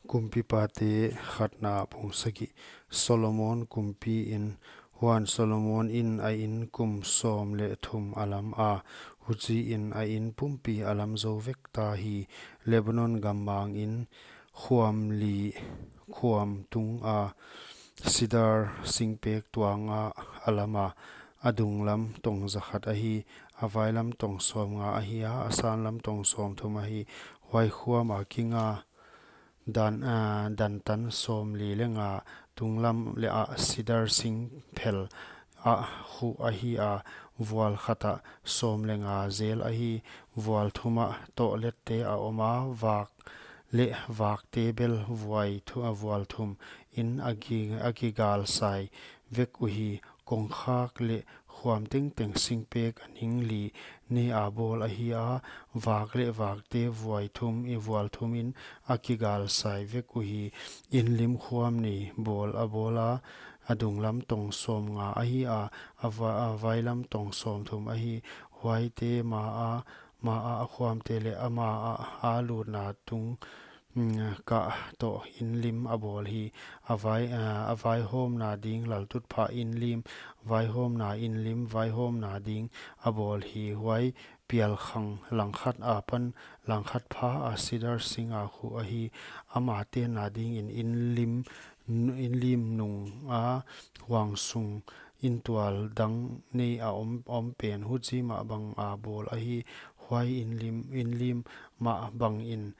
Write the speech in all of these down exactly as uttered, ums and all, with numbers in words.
Kumpipate Khatna bung sagih. Solomon kumpi in. Huan Solomon in a inn kum sawm leh thum a lam a, huchiin a inn pumpi a lam zou vek ta hi. Lebanon gammang in khuam li khuam tunga sidar singpek tuanga a lam a, a dunglam tong zakhat ahi, a vailam tong sawmnga ahi a, a sanlam tong sawmthum ahi. Huai khuam a kinga dan, ah, dantan sawmli leh nga, tunglam leh ah sidar sing phel ah khuh ahi a, vual khat ah sawm leh nga zel ahi. Vual thum ah tohlette a om a, vak leh vakte bel vuai thu-, ah, vual thum in a ki-, a kigalsai vek uhi. Kongkhak leh khuam tengteng singpek a ning li nei a bawl ahi a, vak leh vakte vuai thum i vual thum in a kigalsai vek uhi. Inn lim khuam nei bawl a bawl a, a dunglam tong sawmnga ahi a, a va-, a vailam tong sawmthum ahi. Huaite ma a, ma a, a khuamte leh ama a, a lutna tung, mm, kah toh inn lim a bawl hi. A vai, ah, a vaihawmna ding laltutphah inn lim, vaihawmna inn lim, vaihawmna ding a bawl hi. Huai pialkhang langkhat apan langkhat pha a sidar sing a khuh ahi. Ama tenna dingin inn lim, inn lim nung a huang sung intual dang nei a om, om pen huchi mah bang a bawl ahi. Huai inn lim, inn lim mah bangin,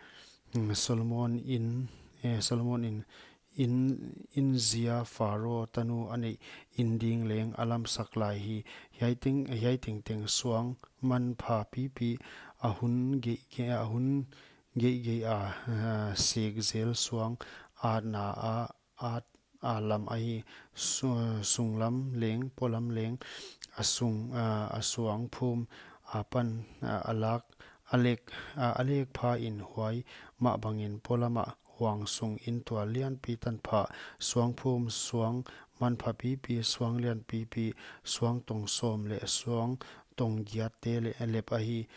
mm, Solomon in, eh, Solomon in, in, in zia Pharaoh tanu a neih inn ding leng a lamsak lai hi. Hiai teng, hiai tengteng suang manpha pipi, a hun geihgeih, a hun geihgeih a, ah, sek zel suang atna a, at a lam ahi. Su-, sunglam leng, polam leng, a sung, ah, a suang phum apan, ah, a lak, a lek, ah, a lek pha in huai mah bangin polam ah huang sung intual lianpi tanpha, suang phum, suang manpha pipi, suang lian pipi, suang tong sawm leh suang tong giatte leh lep ahi.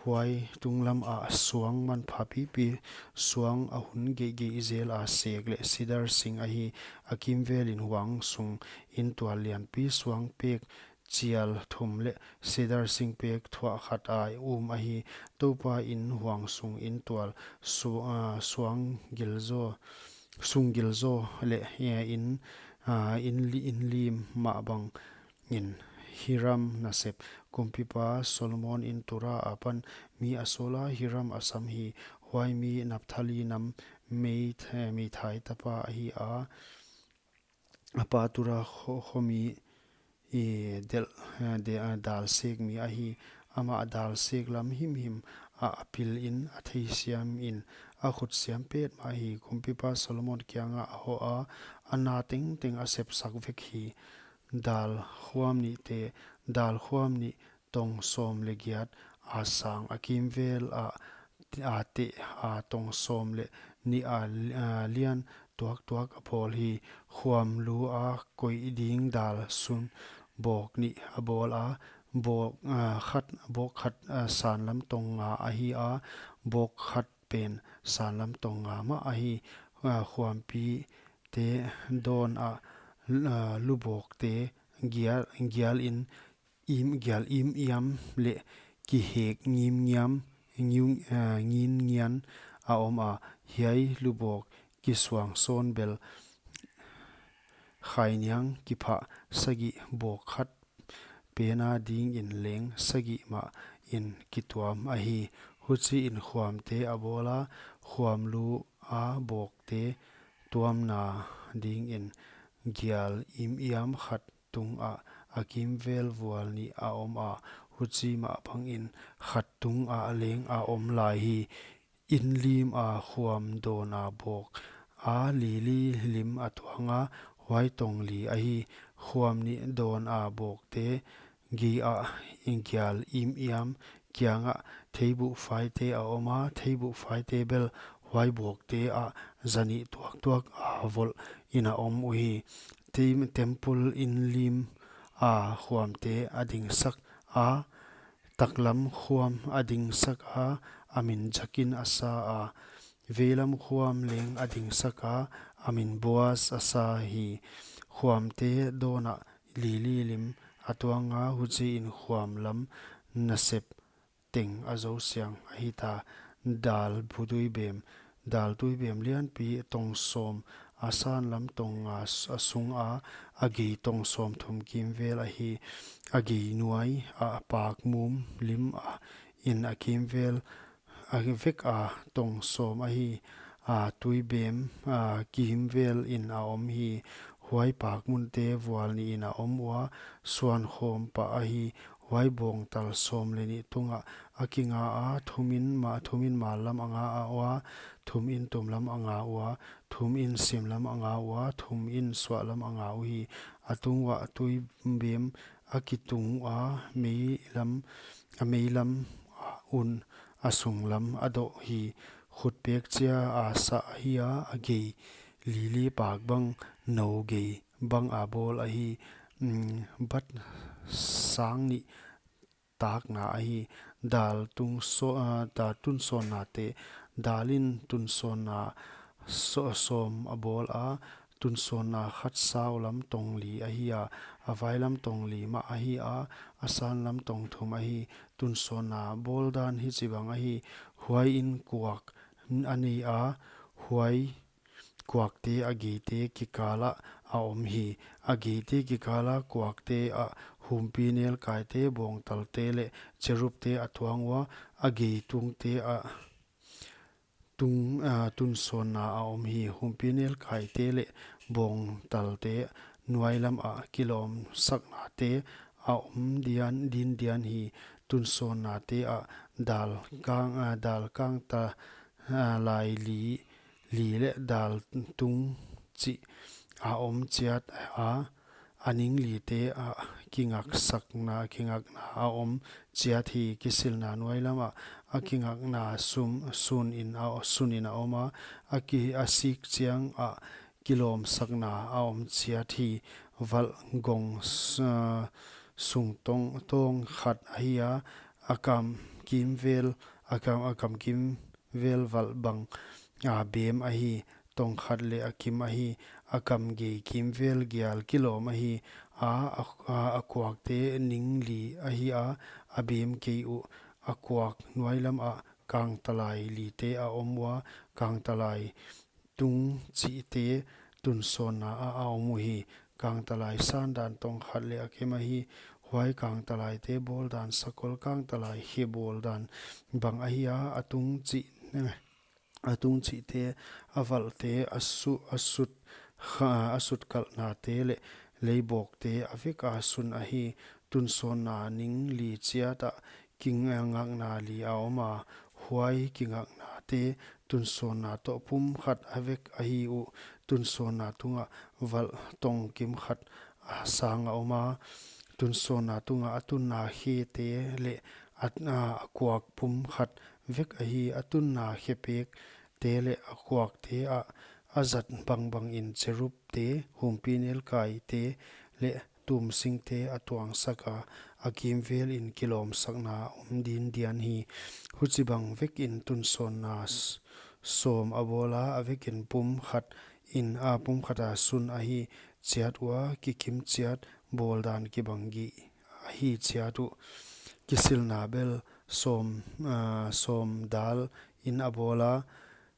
Huai tunglam ah suang manpha pipi, suang a hun geihgeih zel a sek leh sidar sing ahi. A kimvelin huang sung intual lianpi suang pek chial thum leh sidar sing pek thuah khat a um ahi. Toupa in huang sung intual su-, ah, suang gilzaw, sung gilzaw leh, eh, inn, ah, inn li-, inn lim mah bang in Hiram nasep. Kumpipa Solomon in Tura apan mi a sawl a, Hiram a sam hi. Huai mi Naphtali nam Mei-, Meithai tapa ahi a, a pa Tura kho-, khomi i del, eh, de-, ah, dalsek mi ahi. Amah dalsek lam himhim ah a pil in, a theisiam in, a khutsiam petmah hi. Kumpipa Solomon kiangah a hoh a, a na tengteng a sepsak vek hi. Dal khuam nihte, dal khuam nih tong sawm leh giat a sang, a kimvel ah, a teh a tong sawm leh nih a, a lian tuaktuak a pawl hi. Khuam lu a koih ding dal sun bawk nih a bawl a, bawk, ah, khat, bawk khat, ah, sanlam tong nga ahi a, bawk khat pen sanlam tong nga mah ahi. Ah, khuampite dawn ah, ah, lubawkte gial, gial in im, gial im iam leh kihek ngim ngiam, ngiu-, ah, ngin ngian a om a, hiai lubawk kisuang sawn bel khainiang kiphah sagih bawk khat pena dingin leng sagih mah in kituam ahi. Huchiin khuamte a bawl a, khuam lu a bawkte tuamna dingin gial im iam khat tungah a kimvel vual nih a om a, huchi mah bangin khat tungah leng a om lai hi. Inn lim a khuam dawn a bawk a lili lim a tuang a, huai tong li ahi. Khuam nih dawn a bawkte gei ah gial im iam, kiangah theibuh faite a om a, theibuh faite bel huai bawkte ah zanih tuaktuak a volh in a om uhi. Tem-, temple inn lim a khuamte a dingsak a, taklam khuam a dingsak a, a min jakin a sa a. veilam khuam leng a dingsak a, a min Boaz a sa hi. Khuamte dawnah lili lim a tuang a, huchiin khuam lam nasep teng a zosiang ahi ta. Dal bu tuibem, dal tuibem lianpi tong sawm, a san lam tong nga s-, a sung a, a gei tong sawm thum kimvel ahi. A gei nuai a pakmum lim a, in a kimvel a vek a tong sawm ahi. A tuibem a kimvel in a om hi. Huai pakmunte vual nih in a om ua, suan khawm pah ahi. Huai bawngtal sawm leh nih tungah a kinga a, thumin ma, thumin mal lam a nga a ua, thumin tum lam a nga ua, thumin sim lam a nga ua, thumin suah lam a nga uhi. A tung uah tuibem a kitung ua, meilam, a meilam un a sunglam a doh hi. Khutpek chia a sa ahi a, a gei lili pak bang, nou gei bang a bawl ahi. Mm, bat sang nih takna ahi. Dal tung so, ah, dal tunsawnna te, dalin tunsawnna so, sawm a bawl a, tunsawnna khat sau lam tong li ahi a, a vai lam tong li mah ahi a, a san lam tong thum ahi. Tunsawnna bawl dan hichibang ahi. Huai in kuak a nei a, huai kuakte a geite kikalah a om hi. A geite kikalah kuakte ah humpinelkaite, bawngtalte leh cherubte a tuang ua, a gei tungte ah tung, ah, tunsawnna a om hi. Humpinelkaite leh bawngtalte nuailam ah kilawmsaknate a om dian, din dian hi. Tunsawnnate ah dal kang, ah, dal kang ta, ah, lai li, li leh dal tung chih a om chiat a, a ning lite ah kingaksakna, kingakna a om chiat hi. Kisilna nuailam ah a kingakna sum, sun in a, sun in a om a, a ki, a sik chiang ah kilawmsakna a om chiat hi. Valh gong s-, ah, sung tong, tong khat ahi a, a kam kimvel, a kam, a kam kimvel valh bang a bem ahi. Tong khat leh a kim ahi. A kam gei kimvel gial kilawm ahi. A, a, a, a kuakte ning li ahi a, a bem kei uh. A kuak nuailam ah kangtalai lite a om ua, kangtalai tung chihte tunsawnna ah a om uhi. Kangtalai san dan tong khat leh a kim ahi. Huai kangtalaite bawl dan sakol kangtalai khe bawl dan bang ahi a, a tung chih, a tung chihte, a valhte, a su, a sut kha, a sut kalhnate leh leibawkte a vek a sun ahi. Tunsawnna ning li chiat ah kingakna li a om a, huai kingaknate tunsawnna toh pum khat a vek ahi uh. Tunsawnna tungah valh tong kim khat a sang a om a, tunsawnna tungah a tunna khete leh a, a, a kuak pum khat vek ahi. A tunna khepekte leh a kuakte ah a zat bangbang in cherubte, humpinelkaite leh tumsingte a tuangsak a, a kimvel in kilawmsakna a om din dian hi. Huchibang vek in tunsawnna s-, sawm a bawl a, a vek in pum khat in a, pum khat a sun ahi chiat ua, kikim chiat, bawl dan kibang gih ahi chiat uh. Kisilna bel sawm, ah, sawm dal in a bawl a,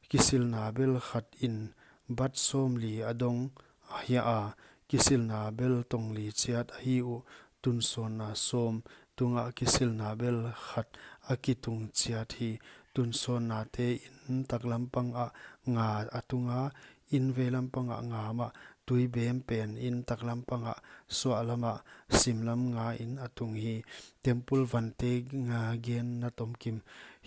kisilna bel khat in bat sawmli a dong ahi a, kisilna bel tong li chiat ahi uh. Tunsawnna sawm tungah kisilna bel khat a kitung chiat hi. Tunsawnnate in taklam pang ah nga a tung a, in veilam pang ah nga mah, tuibem pen in taklam pang ah suahlam ah simlam nga in a tung hi. Temple vante nga genna tomkim,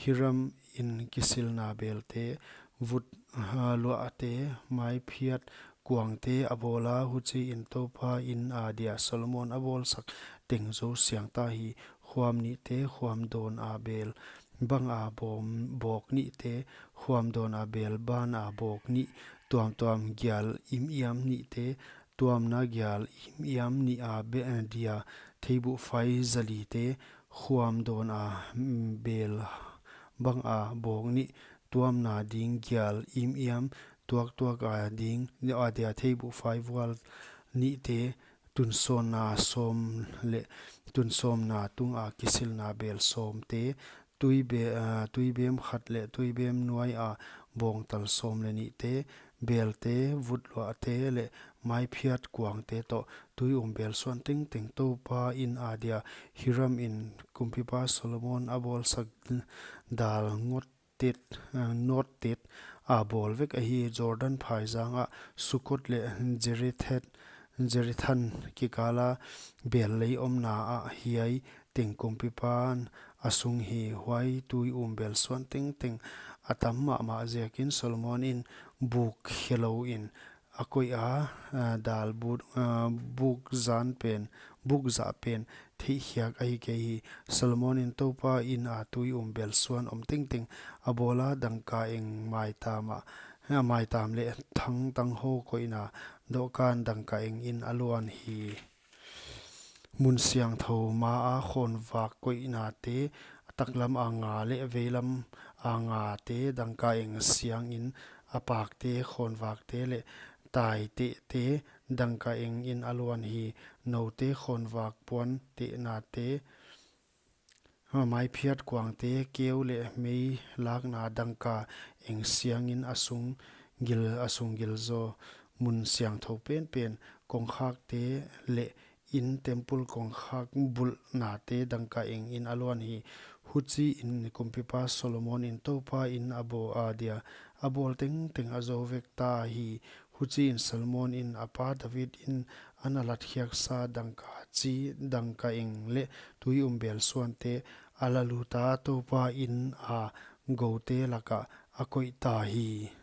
Hiram in kisilna belte vut, ha, luahte, maiphiat kuangte a bawl a, huchiin Toupa in a dia Solomon a bawlsak teng zosiang ta hi. Khuam nihte, khuam dawn a bel bang a bawm, bawk nihte, khuam dawn a bel ban a bawk nih, tuamtuam gial imiam nihte, tuamna gial imiam nih a be-, dia theibuhfai zalite, khuam dawn a, mm, bel bang a bawk nih, tuamna ding gial imiam, tuaktuak a ding, a dia theibuhfai vual nihte, tunsawnna sawm leh tunsawnna tunga kisilna bel sawmte, tuibe-, ah, tuibem khat leh tuibem nuaia bawngtal sawm leh nihte, belte, vutluahte leh maiphiat kuangte toh, tui um bel suan tengteng Toupa in a dia Hiramin kumpipa Solomon a bawlsak dal ngot tet, ah, not tet a bawl vek ahi. Jordan phaizang ah Sukot leh Jerethet, Jerethan kikala bel lei omna ah hiai teng kumpipan a sung hi. Huai tui um bel suan tengteng a tam mahmah ziakin Solomon in buk khelou in a koih a, ah, dal bu-, ah, buk zan pen, buk zah pen theihkhiak ahi kei hi. Solomon in Toupa in a tui um bel suan om tengteng a bawl a, dangka eng maitam ah, ah, maitam leh thangtang ho koihna dohkan dangka eng in a luan hi. Mun siangthou ma a khawnvak koihnate, a taklam a nga leh veilam a ngate, dangka eng siangin a pakte, khawnvakte leh taitehte, dangka eng in a luan hi. Noute, khawnvak puan tehnate, maiphiat kuangte, keu leh mei lakna dangka eng siangin a sung gil, a sung gil zaw. Mun siangthou penpen kongkhakte leh in temple kongkhak bulhnate dangka eng in a luan hi. Huchiin kumpipa Solomon in Toupa in a bawl a dia a bawl tengteng a zou vek ta hi. Huchiin Solomon in a pa David in a na latkhiaksa dangka chi, dangka eng leh tui um bel suante a la lut a, Toupa in a goute lakah a koih ta hi.